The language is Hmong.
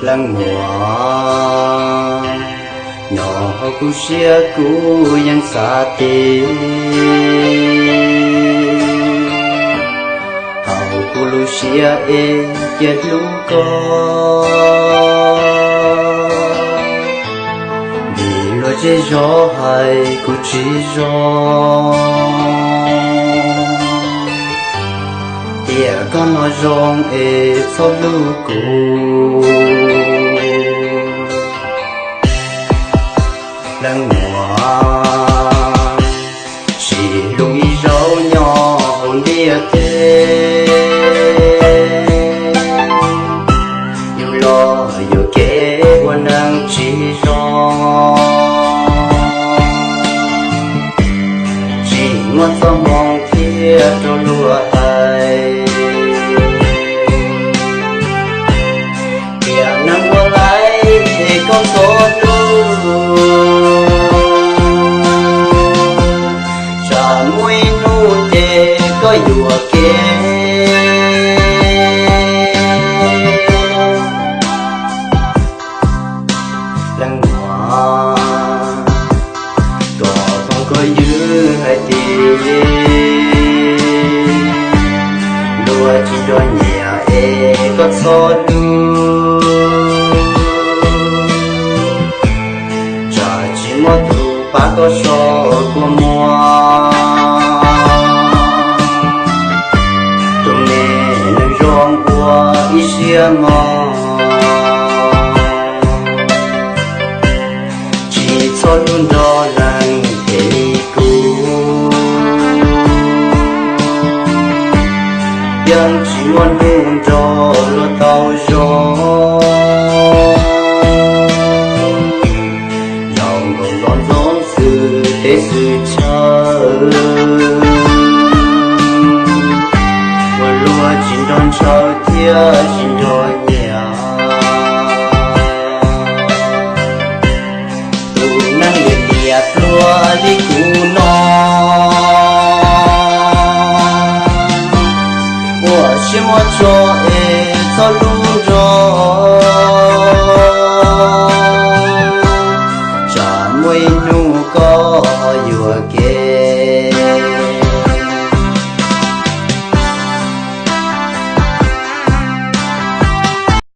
Leej muam, nyob hauv kuv siab kuv yeej xav tias hauv kuv lub siab es cia hlub koj. Vim luag zej zog hais kuv tsis zoo, tiam koj no zoo es txhob hlub kuv. Leej muam, sim hlub ib zaug nyob hauv ntiaj teb, yus los yuam kev ua neeg tsis zoo, tsis muaj txoj hmoo thiab rau luag hais. Tiam neeg ua laib es koj txhob hlub, tsam muaj ib hnub ces koj yuam kev. Leej muam, kom koj ywj hais tias luag tsis nco nyiam es koj txhob hlub, tsam tsis muaj tus pab koj so kua muag. Tus me neeg zoo ua ib siab mog, tsis txhob hlub nrog leej twg li kuv, yeej tsis muaj hnub nrog luag tau zoo.